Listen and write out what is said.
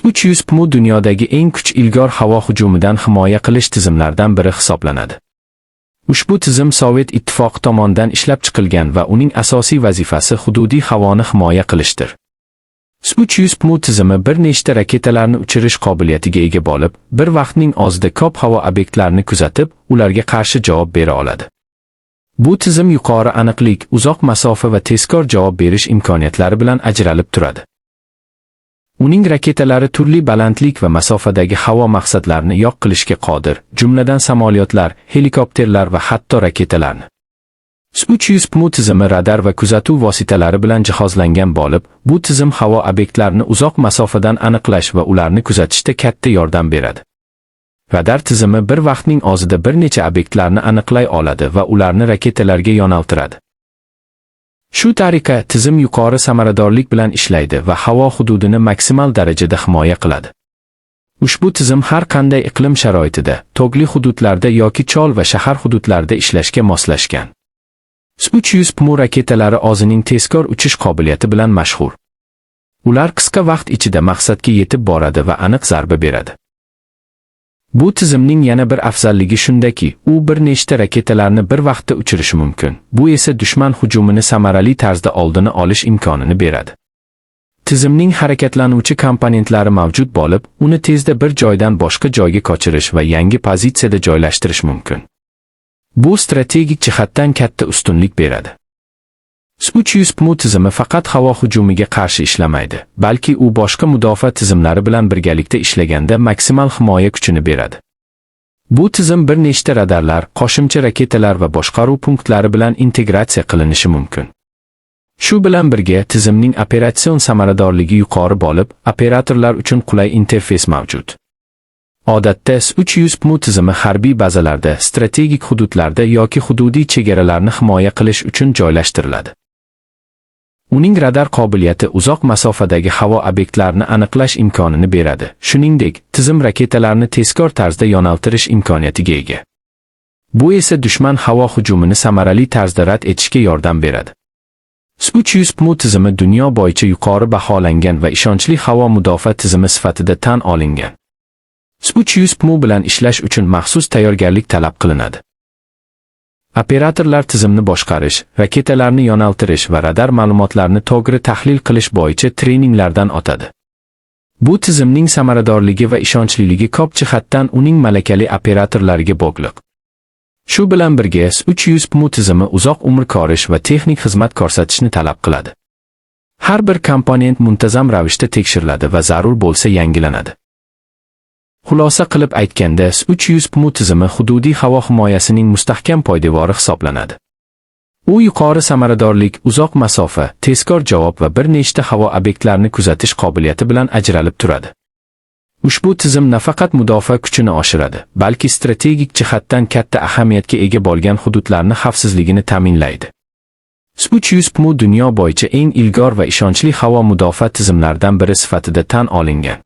S-300 PMU dunyodagi eng kuch ilgor havo hujumidan himoya qilish tizimlaridan biri hisoblanadi. Ushbu tizim Sovet Ittifoqi tomonidan ishlab chiqilgan va uning asosiy vazifasi hududiy havoni himoya qilishdir. S-300 PMU tizimi bir nechta raketalarni uchirish qobiliyatiga ega bo'lib, bir vaqtning o'zida ko'p havo obyektlarini kuzatib, ularga qarshi javob bera oladi. Bu tizim yuqori aniqlik, uzoq masofa va tezkor javob berish imkoniyatlari bilan ajralib turadi. Uning raketalari turli balandlik va masofadagi havo maqsadlarini yo'q qilishga qodir, jumladan samolyotlar, helikopterlar va hatto raketalarni. S-300 PMU tizimi radar va kuzatuv vositalari bilan jihozlangan bo'lib, bu tizim havo obyektlarini uzoq masofadan aniqlash va ularni kuzatishda katta yordam beradi. Radar tizimi bir vaqtning o'zida bir necha obyektlarni aniqlay oladi va ularni raketalarga yo'naltiradi. Shu tariqa tizim yuqori samaradorlik bilan ishlaydi va havo hududini maksimal darajada himoya qiladi. Ushbu tizim har qanday iqlim sharoitida, tog'li hududlarda yoki cho'l va shahar hududlarida ishlashga moslashgan. S-300 PMU raketalari o'zining tezkor uchish qobiliyati bilan mashhur. Ular qisqa vaqt ichida maqsadga yetib boradi va aniq zarba beradi. Bu tizimning yana bir afzalligi shundaki, u bir nechta raketalarni bir vaqtda uchirishi mumkin. Bu esa dushman hujumini samarali tarzda oldini olish imkonini beradi. Tizimning harakatlanuvchi komponentlari mavjud bo'lib, uni tezda bir joydan boshqa joyga ko'chirish va yangi pozitsiyada joylashtirish mumkin. Bu strategik jihatdan katta ustunlik beradi. S-300 PMU tizimi faqat havo hujumiga qarshi ishlamaydi, balki u boshqa mudofaa tizimlari bilan birgalikda ishlaganda maksimal himoya kuchini beradi. Bu tizim bir nechta radarlar, qo'shimcha raketalar va boshqaruv punktlari bilan integratsiya qilinishi mumkin. Shu bilan birga tizimning operatsion samaradorligi yuqori bo'lib, operatorlar uchun qulay interfeys mavjud. Odatda S-300 PMU tizimi harbiy bazalarda, strategik hududlarda yoki hududiy chegaralarni himoya qilish uchun joylashtiriladi. Uning radar qobiliyati uzoq masofadagi havo obyektlarini aniqlash imkonini beradi. Shuningdek, tizim raketalarni tezkor tarzda yo'naltirish imkoniyatiga ega. Bu esa dushman havo hujumini samarali tarzda rad etishga yordam beradi. S-300 PMU tizimi dunyo bo'yicha yuqori baholangan va ishonchli havo mudofaa tizimi sifatida tan olingan. S-300 PMU bilan ishlash uchun maxsus tayyorgarlik talab qilinadi. Operatorlar tizimni boshqarish, raketalarni yo'naltirish va radar ma'lumotlarini to'g'ri tahlil qilish bo'yicha treninglardan o'tadi. Bu tizimning samaradorligi va ishonchliligi ko'p jihatdan uning malakali operatorlariga bog'liq. Shu bilan birga S-300 PMU tizimi uzoq umr ko'rish va texnik xizmat ko'rsatishni talab qiladi. Har bir komponent muntazam ravishda tekshiriladi va zarur bo'lsa yangilanadi. Xulosa qilib aytganda, S-300 PMU tizimi hududiy havo himoyasining mustahkam poydevori hisoblanadi. U yuqori samaradorlik, uzoq masofa, tezkor javob va bir nechta havo obyektlarini kuzatish qobiliyati bilan ajralib turadi. Ushbu tizim nafaqat mudofaa kuchini oshiradi, balki strategik jihatdan katta ahamiyatga ega bo'lgan hududlarni xavfsizligini ta'minlaydi. S-300 PMU dunyo bo'yicha eng ilgor va ishonchli havo mudofaa tizimlaridan biri sifatida tan olingan.